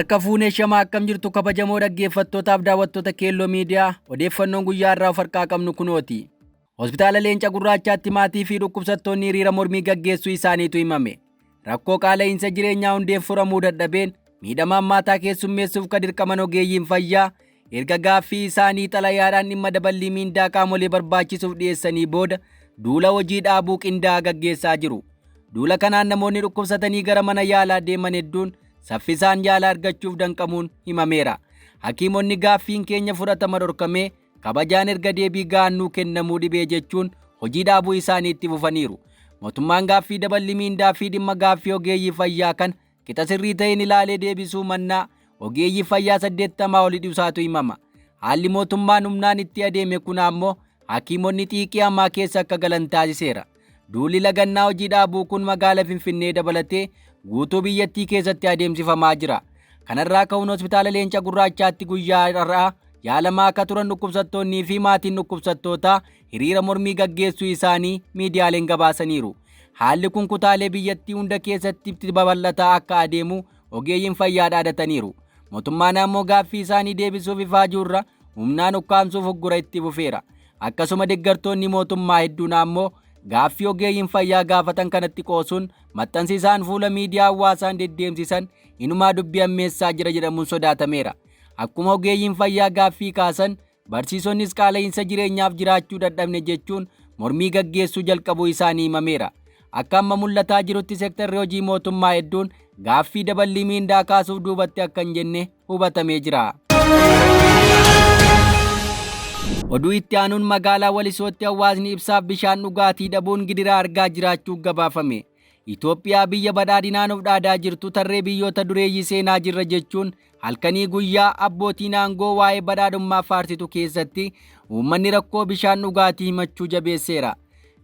Harka fuunee shamaa akkam jirtu kabajamoo dhaggeeffattootaaf daawwattoota Keelloo Miidiyaa odeeffannoon guyyaa irraa of harkaa qabnu kunooti. Hospitaala Leenca Gurraachaatti maatii fi dhukkubsattoonni hiriira mormii gaggeessuu isaaniitu himame. Rakkoo qaala'iinsa jireenyaa hundeef furamuu dadhabeen miidhama hammaataa keessummeessuuf ka dirqaman ogeeyyiin fayyaa erga gaaffii isaanii xalayaadhaan dhimma daballii miindaa qaamolee barbaachisuuf dhiyeessanii booda duula hojii dhaabuu qindaa'aa gaggeessaa jiru. Duula kanaan namoonni dhukkubsatanii gara mana yaalaa deeman hedduun saffisaan yaala argachuuf danqamuun himameera. Hakiimonni gaaffiin keenya fudhatama dhorkamee kabajaan erga deebii ga'aan nuu kennamuu dhibee jechuun hojii dhaabuu isaanii itti fufaniiru. Mootummaan gaaffii daballi miindaa fi dhimma gaaffii ogeeyyii fayyaa kana qixa sirrii ta'een ilaalee deebisuu mannaa ogeeyyii fayyaa 80 oli dhiusaatu himama. Haalli mootummaan humnaan itti adeeme kun ammoo hakiimonni xiiqii hamaa keessa akka galan taasiseera. Duulli lagannaa hojii dhaabuu kun magaala Finfinnee dabalatee guutuu biyyattii keessatti adeemsifamaa jira. Kanarraa ka'uun hospitaala Leenca Gurraachaatti guyyaa har'aa yaalamaa akka turan dhukkubsattoonnii fi maatiin dhukkubsattootaa hiriira mormii gaggeessuu isaanii miidiyaaleen gabaasaniiru. Haalli kun kutaalee biyyattii hunda keessatti itti babal'ataa akka adeemu ogeeyyiin fayyaa dhaadataniiru. Mootummaan ammoo gaaffii isaanii deebisuuf ifaajuurra humnaan ukkaamsuuf uggura itti fufeera. Akkasuma deeggartoonni mootummaa hedduun ammoo gaaffii ogeeyyiin fayyaa gaafatan kanatti qoosuun maxxansi isaan fuula miidiyaa hawaasaan deddeemsisan inumaa dubbii ammeessaa jira jedhamuun sodaatameera. Akkuma ogeeyyiin fayyaa gaaffii kaasan barsiisonnis qaala'iinsa jireenyaaf jiraachuu dadhabne jechuun mormii gaggeessuu jalqabuu isaanii himameera. Akka amma mul'ataa jirutti seektarri hojii mootummaa hedduun gaaffii daballii miindaa kaasuuf duubatti akka hin jenne hubatamee jira. Oduu itti aanuun magaalaa Walisootti hawaasni ibsaaf bishaan dhugaatii dhabuun gidiraa argaa jiraachuu gabaafame. Itoophiyaa biyya badhaadhinaan of dhaadaa jirtu tarree biyyoota dureeyyii seenaa jirra jechuun halkanii guyyaa abbootiin aangoo waa'ee badhaadhummaa faarsitu keessatti uummanni rakkoo bishaan dhugaatii himachuu jabeesseera.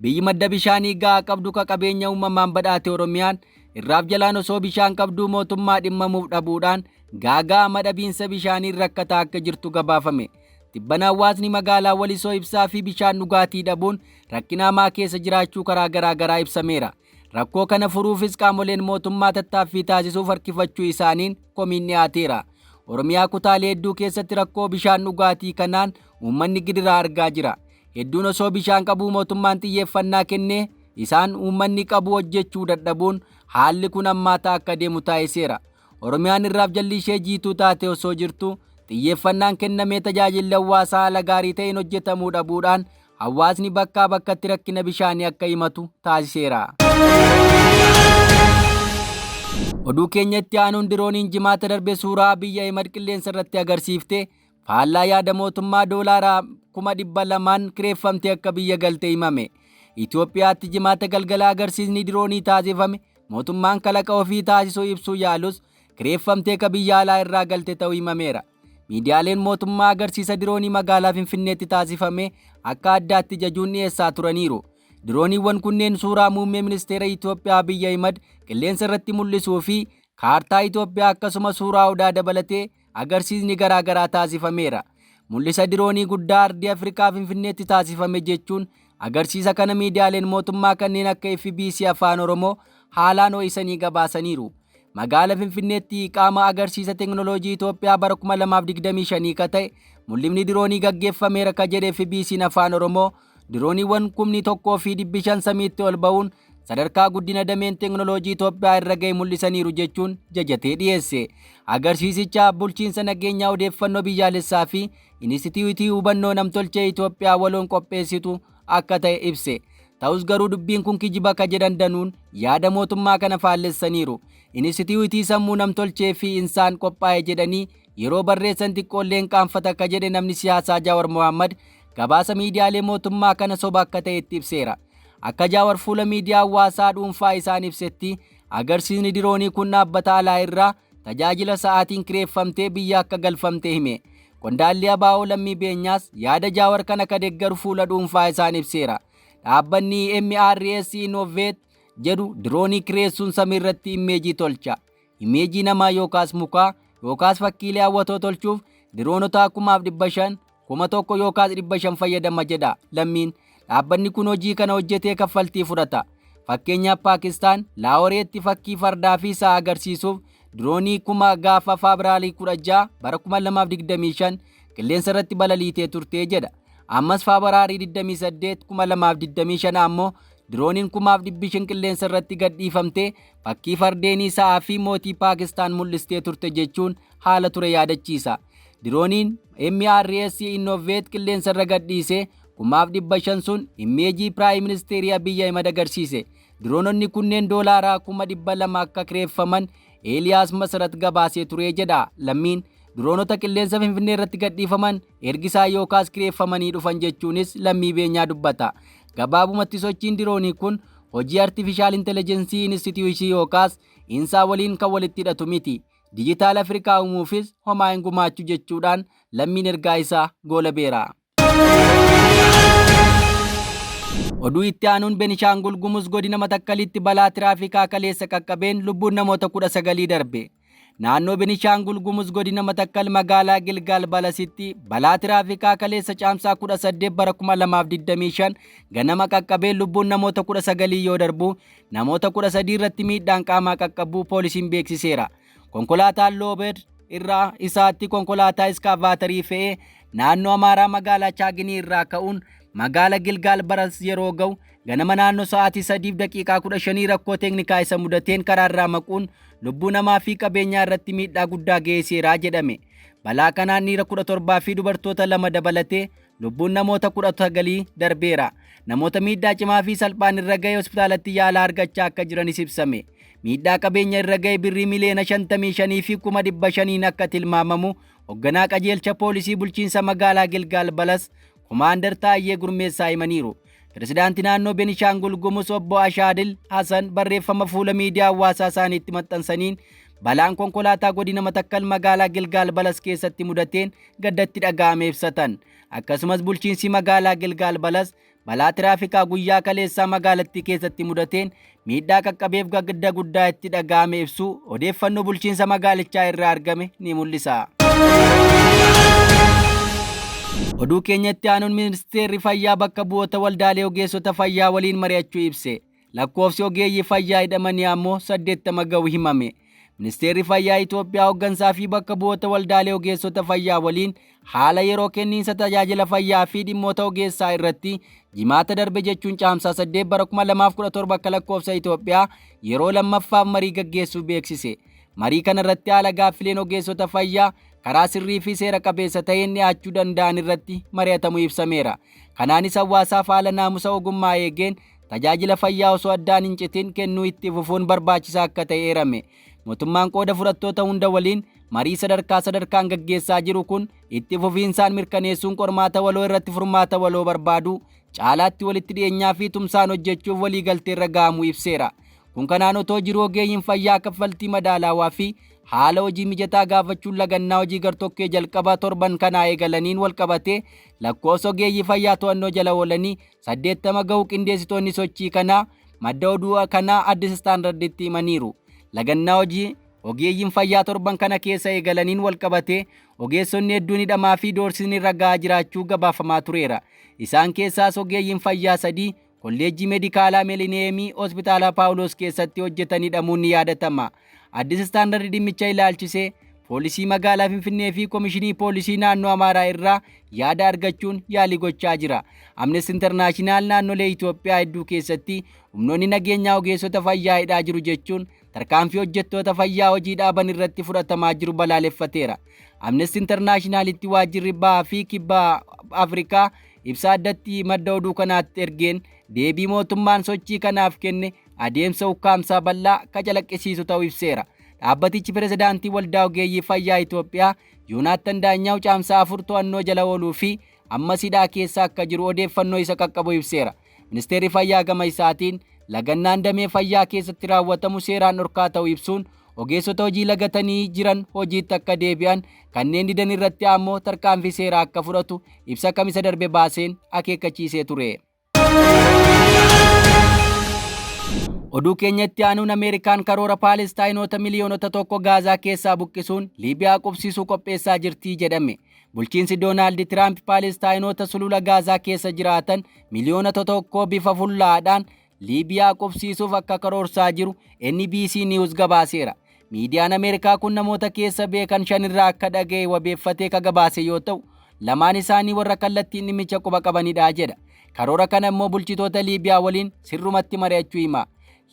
Biyyi madda bishaanii gahaa qabdu ka qabeenya uumamaan badhaate Oromiyaan irraaf jalaan osoo bishaan qabduu mootummaa dhimmamuuf dhabuudhaan gaaga'ama dhabiinsa bishaaniin rakkataa akka jirtu gabaafame. Tibbana hawaasni magaalaa Walisoo ibsaa fi bishaan dhugaatii dhabuun rakkina hamaa keessa jiraachuu karaa garaa garaa ibsameera. Rakkoo kana furuufis qaamoleen mootummaa tattaaffii taasisuuf harkifachuu isaaniin komiin dhiyaateera. Oromiyaa kutaalee hedduu keessatti rakkoo bishaan dhugaatii kanaan uummanni gidiraa argaa jira. Hedduun osoo bishaan qabuu mootummaan xiyyeeffannaa kennee isaan uummanni qabu hojjechuu dadhabuun haalli kun hammaataa akka deemu taasiseera. Oromiyaan irraaf jalli ishee jiituu taate osoo jirtu xiyyeeffannaan kennamee tajaajilli hawaasaa haala gaarii ta'een hojjetamuu dhabuudhaan hawaasni bakkaa bakkatti rakkina bishaanii akka himatu taasiseera. Oduu keenya itti aanuun dirooniin jimaata darbe suuraa Abiy Ahimad qilleensa irratti agarsiifte faallaa yaada mootummaa doolaara 200,000 kireeffamtee akka biyya galte himame. Itoophiyaatti jimaata galgala agarsiisni diroonii taasifame mootummaan kalaqa ofii taasisuu ibsuu yaalus kireeffamtee ka biyya alaa irraa galte ta'uu himameera. Miidiyaaleen mootummaa agarsiisa diroonii magaalaa Finfinneetti taasifame akka addaatti jajuun dhiyeessaa turaniiru. Dirooniiwwan kunneen suuraa muummee ministeera Itoophiyaa Abiy Ahimad qilleensa irratti mul'isuu fi kaartaa Itoophiyaa akkasuma suuraa odaa dabalatee agarsiisni garaa garaa taasifameera. Mul'isa diroonii guddaa ardii Afrikaa Finfinneetti taasifame jechuun agarsiisa kana miidiyaaleen mootummaa kanneen akka FBC Afaan Oromoo haalaan ho'isanii gabaasaniiru. Magaala Finfinneetti qaama agarsiisa teekinooloojii Itoophiyaa bara 2025 ka ta'e mul'ifni diroonii gaggeeffameera ka jedhe FBC'n Afaan Oromoo dirooniiwwan 1,500 samiitti ol ba'uun sadarkaa guddina dameen teekinooloojii Itoophiyaa irra ga'e mul'isaniiru jechuun jajatee dhiyeesse. Agarsiisicha bulchiinsa nageenyaa odeeffannoo biyyaalessaa fi Inistituutii hubannoo namtolchee Itoophiyaa waloon qopheessitu akka ta'e ibse. Ta'us garuu dubbiin kun kijiba ka jedhan danuun yaada mootummaa kana faallessaniiru. Inistituutii sammuu namtolchee fi insaan qophaa'e jedhanii yeroo barreessan xiqqoolleen qaanfata ka jedhe namni siyaasaa Jaawar Mohammad gabaasa miidiyaalee mootummaa kana soba akka ta'e itti ibseera. Akka Jaawar fuula miidiyaa hawaasaa dhuunfaa isaan ibsetti agarsiisni diroonii kun dhaabbata alaa irraa tajaajila sa'aatiin kireeffamtee biyya akka galfamte hime. Qondaalli ABO Lammii Beenyaas yaada Jaawar kana ka deeggaru fuula dhuunfaa isaan ibseera. Dhaabbanni MRS Innovate jedhu diroonii kireessuun samiirratti immeejii tolcha. Imeejii namaa yookaas mukaa yookaas fakkiilee hawwatoo tolchuuf diroonota 5,500, 1,000 yookaas 500 fayyadama jedha Lammiin. Dhaabbanni kun hojii kana hojjetee kaffaltii fudhata. Fakkeenyaaf Paakistaan Laahoreetti fakkii fardaa fi sa'a agarsiisuuf diroonii 1000 gaafa Faabraarii 16 bara 2025 qilleensa irratti balaliitee turte jedha. Ammas Faabraarii 28 2025 ammoo dirooniin 1500 qilleensa irratti gadhiifamtee fakkii fardeenii sa'aa fi mootii Paakistaan mul'istee turte jechuun haala ture yaadachiisa. Dirooniin MRS Innovate qilleensa irra gadhiise 1500 sun imeejii Piraayim Ministeerii Abiyyi Ahimad agarsiise. Diroononni kunneen doolaaraa 200,000 akka kireeffaman Eeliyaas Masarat gabaasee ture jedha. Lammiin diroonota qilleensa Finfinnee irratti gadhiifaman ergisaa yookaas kireeffamanii dhufan jechuunis Lammii Beenyaa dubbata. Gabaabumatti sochiin diroonii kun hojii Artifishaal Inteleejensii Inistituusii yookaas Insaa waliin kan walitti hidhatu miti. Dijitaal Afrikaa uumuufis homaa hin gumaachu jechuudhaan Lammiin ergaa isaa goolabeera. Oduu itti aanuun Benishaangul Gumuz godina Matakkalitti balaa tiraafikaa kaleessa qaqqabeen lubbuun namoota 19 darbe. Naannoo Benishaangul Gumuz godina Matakkal magaalaa Gilgaal Balasitti balaa tiraafikaa kaleessa caamsaa 18 bara 2025 ganama qaqqabeen lubbuun namoota 19 yoo darbu namoota 13 irratti miidhaan qaamaa qaqqabuu poolisiin beeksiseera. Konkolaataan Loobeed irraa isaatti konkolaataa iskaavaatarii fe'ee naannoo Amaaraa magaalaa Chaaginii irraa ka'uun magaala Gilgaal Baras yeroo ga'u ganama naannoo sa'aatii 3:15 rakkoo teeknikaa isa mudateen karaarraa maquun lubbuu namaa fi qabeenyaa irratti miidhaa guddaa geessiseera jedhame. Balaa kanaan dhiira 17 fi dubartoota 2 dabalatee lubbuun namoota 19 darbeera. Namoota miidhaa cimaa fi salphaan irra ga'e hospitaalatti yaala argachaa akka jiranis ibsame. Miidhaa qabeenya irra ga'e birrii miliyoona 55 fi 500,000 akka tilmaamamu hoogganaa qajeelcha poolisii bulchiinsa magaalaa Gilgaal Balas Komaandar Taayyee Gurmeessaa himaniiru. Pirezidaantii naannoo Benishaangul Gumuz obbo Ashaadil Hasan barreeffama fuula miidiyaa hawaasaa isaaniitti maxxansaniin balaan konkolaataa godina Matakkal magaalaa Gilgaal Balas keessatti mudateen gaddatti dhaga'ame ibsatan. Akkasumas bulchiinsi magaalaa Gilgaal Balas balaa tiraafikaa guyyaa kaleessaa magaalattii keessatti mudateen miidhaa qaqqabeef gadda guddaa itti dhaga'ame ibsuu odeeffannoo bulchiinsa magaalichaa irraa argame ni mul'isa. Oduu keenyatti aanuun ministeerri fayyaa bakka bu'oota waldaalee ogeessota fayyaa waliin mari'achuu ibse. Lakkoofsi ogeeyyii fayyaa hidhamanii ammoo 80 ga'u himame. Ministeerri fayyaa Itoophiyaa hooggansaa fi bakka bu'oota waldaalee ogeessota fayyaa waliin haala yeroo kenniinsa tajaajila fayyaa fi dhimmoota ogeessaa irratti jimaata darbe jechuun caamsaa 8 bara 2017 akka lakkoofsa Itoophiyaa yeroo lammaffaaf marii gaggeessuu beeksise. Marii kana irratti haala gaaffileen ogeessota fayyaa karaa sirrii fi seera qabeessa ta'een dhiyaachuu danda'an irratti mari'atamuu ibsameera. Kanaanis hawaasaaf haala naamusa ogummaa eegeen tajaajila fayyaa osoo addaan hin citin kennuu itti fufuun barbaachisaa akka ta'e eerame. Mootummaan qooda fudhattoota hunda waliin marii sadarkaa sadarkaan gaggeessaa jiru kun itti fufiinsaan mirkaneessuun qormaata waloo irratti furmaata waloo barbaadu caalaatti walitti dhiyeenyaa fi tumsaan hojjechuuf waliigalteerra ga'amuu ibseera. Kun kanaan otoo jiru ogeeyyiin fayyaa kaffaltii madaalawaa fi haala hojii mijataa gaafachuun lagannaa hojii gartokkee jalqaba torban kanaa eegalaniin walqabatee lakkoofsa ogeeyyii fayyaa to'annoo jala oolanii 80 ga'u qindeessitoonni sochii kanaa madda oduu kanaa Addis Standarditti himaniiru. Lagannaa hojii ogeeyyiin fayyaa torban kana keessa eegalaniin walqabatee ogeessonni hedduun hidhamaa fi doorsisni irra ga'aa jiraachuu gabaafamaa tureera. Isaan keessaas ogeeyyiin fayyaa 3 kolleejjii meedikaalaa Meelineemii hospitaala Paawuloos keessatti hojjetan hidhamuun ni yaadatama. Addis Standard dhimmicha ilaalchisee poolisii magaalaa Finfinnee fi Komishinii Poolisii Naannoo Amaaraa irraa yaada argachuun yaalii gochaa jira. Amnesty International naannolee Itoophiyaa hedduu keessatti humnoonni nageenyaa ogeessota fayyaa hidhaa jiru jechuun tarkaanfii hojjettoota fayyaa hojii dhaaban irratti fudhatamaa jiru balaaleffateera. Amnesty Internationalitti waajjirri bahaa fi kibba Afrikaa ibsa addatti madda oduu kanaatti ergeen deebii mootummaan sochii kanaaf kenne adeemsa ukkaamsaa bal'aa ka calaqqisiisu ta'uu ibseera. Dhaabbatichi pirezidaantii waldaa ogeeyyii fayyaa Itoophiyaa Yoonaattan Daanyaw caamsaa 4 to'annoo jala ooluu fi ammas hidhaa keessa akka jiru odeeffannoo isa qaqqabu ibseera. Ministeerri fayyaa gama isaatiin lagannaan damee fayyaa keessatti raawwatamu seeraan dhorkaa ta'uu ibsuun ogeessota hojii lagatanii jiran hojiitti akka deebi'an kanneen didan irratti ammoo tarkaanfii seeraa akka fudhatu ibsa kamisa darbe baaseen akeekkachiisee ture. Oduu keenyatti aanuun Ameerikaan karoora Paalestaayinoota miliyoonota 1 Gaazaa keessaa buqqisuun Liibiyaa qubsiisuu qopheessaa jirti jedhame. Bulchiinsi Doonaald Tiraamp Paalestaayinoota sulula Gaazaa keessa jiraatan miliyoona 1 bifa fullaadhaan Liibiyaa qubsiisuuf akka karoorsaa jiru NBC News gabaaseera. Miidiyaan Ameerikaa kun namoota keessa beekan shanirraa akka dhaga'e wabeeffatee ka gabaase yoo ta'u, lamaan isaanii warra kallattiin dhimmicha quba qabanidha jedha. Karoora kana immoo bulchitoota Liibiyaa waliin sirrumatti mari'achuu hima.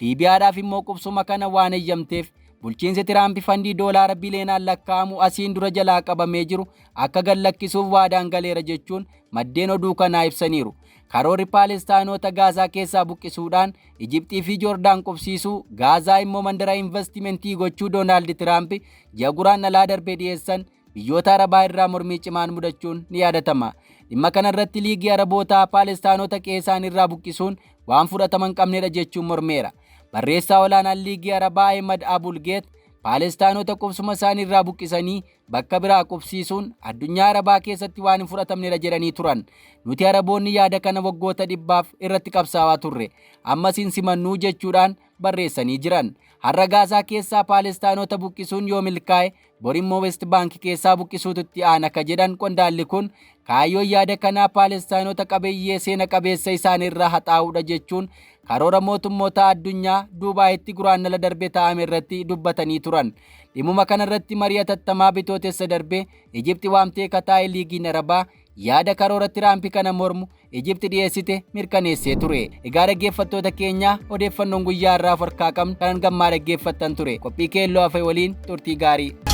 Liibiyaadhaaf immoo qubsuma kana waan eeyyamteef bulchiinsi Tiraamp fandii doolaara bileenaan lakkaa'amu asiin dura jalaa qabamee jiru akka gad lakkisuuf waadaan galeera jechuun maddeen oduu kanaa ibsaniiru. Karoorri Paalestaayinoota Gaazaa keessaa buqqisuudhaan Ijiptii fi Joordaan qubsiisuu, Gaazaa immoo mandara investimentii gochuu Doonaald Tiraamp ji'a Guraandhalaa darbee dhiyeessan biyyoota Arabaa irraa mormii cimaan mudachuun ni yaadatama. Dhimma kanarratti Liigii Arabootaa Paalestaayinoota qe'ee isaanii irraa buqqisuun waan fudhatama hin qabnedha jechuun mormeera. Barreessaa olaanaan Liigii Arabaa Ahimad Abul Geet Paalestaayinoota qubsuma isaanii irraa buqqisanii bakka biraa qubsiisuun addunyaa Arabaa keessatti waan hin fudhatamnedha jedhanii turan. Nuti Araboonni yaada kana waggoota dhibbaaf irratti qabsaa'aa turre. Ammas hin simannuu jechuudhaan barreessanii jiran. Har'a Gaazaa keessaa Paalestaayinoota buqqisuun yoo milkaa'e, bor immoo West Bank keessaa buqqisuutu itti aana ka jedhan qondaalli kun, kaayyoon yaada kanaa Paalestaayinoota qabeeyyee seena qabeessa isaaniirraa haxaa'uudha jechuun karoora mootummoota addunyaa Duubaayitti Guraandhala darbe taa'ame irratti dubbatanii turan. Dhimmuma kanarratti marii hatattamaa Bitootessa darbe Ijipti waamtee kataa'e Liigiin Arabaa yaada karoora Tiraamp kana mormu Ijipti dhiyeessite mirkaneessee ture. Egaa dhaggeeffattoota keenya, odeeffannoon guyyaa irraa harkaa qabnu kanan gammaa dhaggeeffattan ture. Qophii keelloo hafe waliin turtii gaarii.